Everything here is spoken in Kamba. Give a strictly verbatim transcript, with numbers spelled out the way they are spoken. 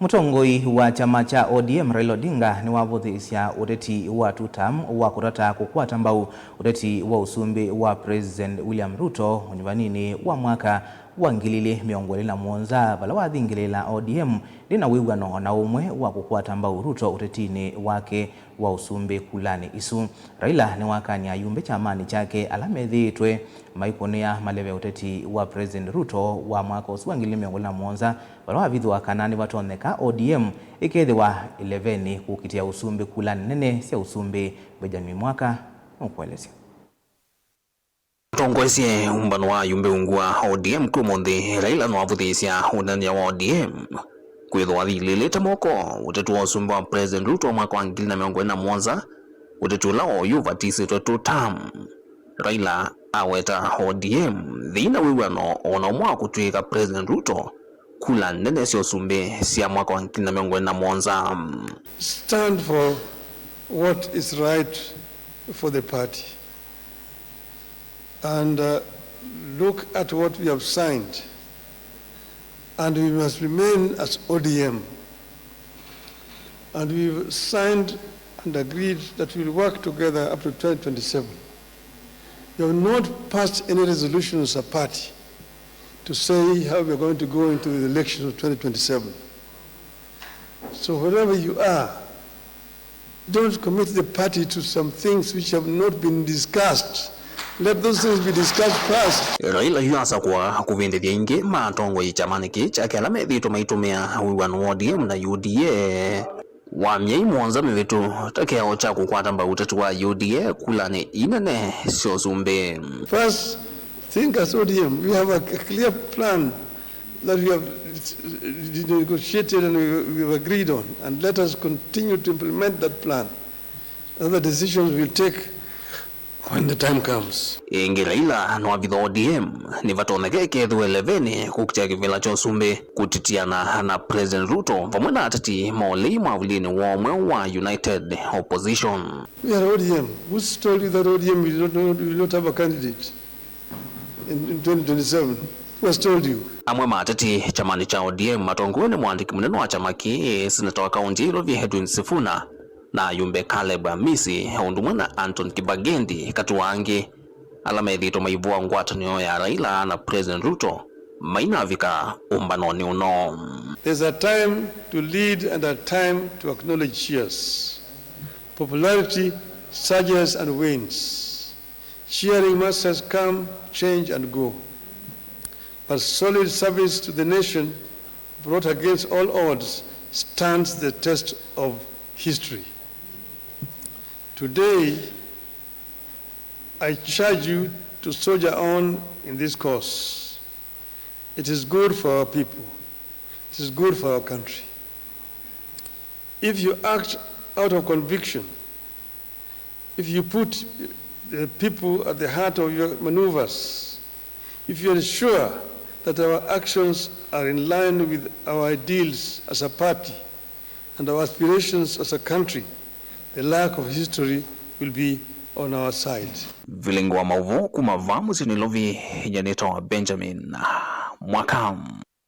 Mũtongoi wa kyama kya O D M Raila Odinga nĩwavũthĩĩsya ũteti wa two term wa kũtata kũkwata mbau ũteti wa ũsumbĩ wa President William Ruto ũnyuvaninĩ wa mwaka wa ngili ili mĩongo ĩlĩ na mũonza, vala wathingĩlĩĩla O D M ndĩ na wĩw'ano o na ũmwe wa kũkwata mbau Ruto ũtetinĩ wake wa ũsumbĩ kulanĩ isu. Raila nĩwakany'a ayumbe kyamanĩ kyake ala methĩĩtwe maikũnĩa maleve ũteti wa President Ruto wa mwaka ũsu wa ngili ili mĩongo ĩlĩ na mũonza, vala wavithũa kana nĩvatonyeka O D M ĩkethĩwa ĩlevenĩ kũkitĩa ũsumbĩ kulanĩ nene sya ũsumbĩ. Benjamin Mwaka nũkũelesya. Atongoesye ũmbano wa ayumbe ungu wa O D M kwĩ ũmũnthĩ, Raila nĩwavũthĩĩsya ũneenany'a wa O D M kwĩthĩwa athilĩlĩte moko ũteti wa ũsumbĩ wa President Ruto wa mwaka wa ngili na mĩongo ĩlĩ na mũonza, ũteti ũla oyu ũvatisĩtwe two term. Raila aweta O D M ndĩ na wĩw'ano o na ũmwe wa kũtw'ĩĩka President Ruto kula nene sya ũsumbĩ sya mwaka wa ngili na mĩongo ĩlĩ na mũonza. Stand for what is right for the party and, uh, look at what we have signed, and we must remain as O D M, and we've signed and agreed that we will work together up to twenty twenty-seven. We have not passed any resolution as a party to say how we are going to go into the elections of twenty twenty-seven. So wherever you are, don't commit the party to some things which have not been discussed. Let those things be discussed first. Raila yu asakũa kũvĩndĩthya aingĩ ma atongoi kyamanĩ kĩĩ kyake ala methĩĩtwe maitũmĩa wĩw'ano wa O D M na U D A wa myei mũonza mĩvĩtu ta kĩao kya kũkwata mbau ũteti wa U D A kulanĩ ii nene sya ũsumbĩ. First, think as O D M, we have a clear plan that we have negotiated and we, we have agreed on, and let us continue to implement that plan. Other decisions we'll take when the time comes. Ĩngĩ, Raila nĩwavitha O D M nĩvatonyeka ĩkethĩwa ĩlevenĩ kũkitĩa kĩvĩla kya ũsumbĩ kũtitiana na President Ruto vamwe na ateti ma ũlei mwavulinĩ wa ũmwe wa United Opposition. We are O D M. Who's told you that O D M will not, will not have a candidate in, in twenty twenty-seven? Who has told you? Amwe ma ateti kyamanĩ kya O D M matongoew'e nĩ mũandĩki mũnene wa kyama kĩĩ, seneta wa kaunti ya Ilovi Edwin Sifuna, na ayumbe Caleb Amisi, o ũndũ ũmwe na Anton Kibagendi, katĩ wa angĩ, ala methĩĩtwe maivũa ngwatanĩo ya Raila na President Ruto mainavika ũmbanonĩ ũno. There's a time to lead and a time to acknowledge cheers. Popularity surges and wanes. Cheering masters come, change and go. But solid service to the nation brought against all odds stands the test of history. Today, I charge you to soldier on in this cause. It is good for our people. It is good for our country. If you act out of conviction, if you put the people at the heart of your maneuvers, if you ensure that our actions are in line with our ideals as a party and our aspirations as a country, the luck of history will be on our side. Vilingi wa maũvoo kuma vaa mũsyĩ Nairobi, nyanĩtwa Benjamin Mwaka.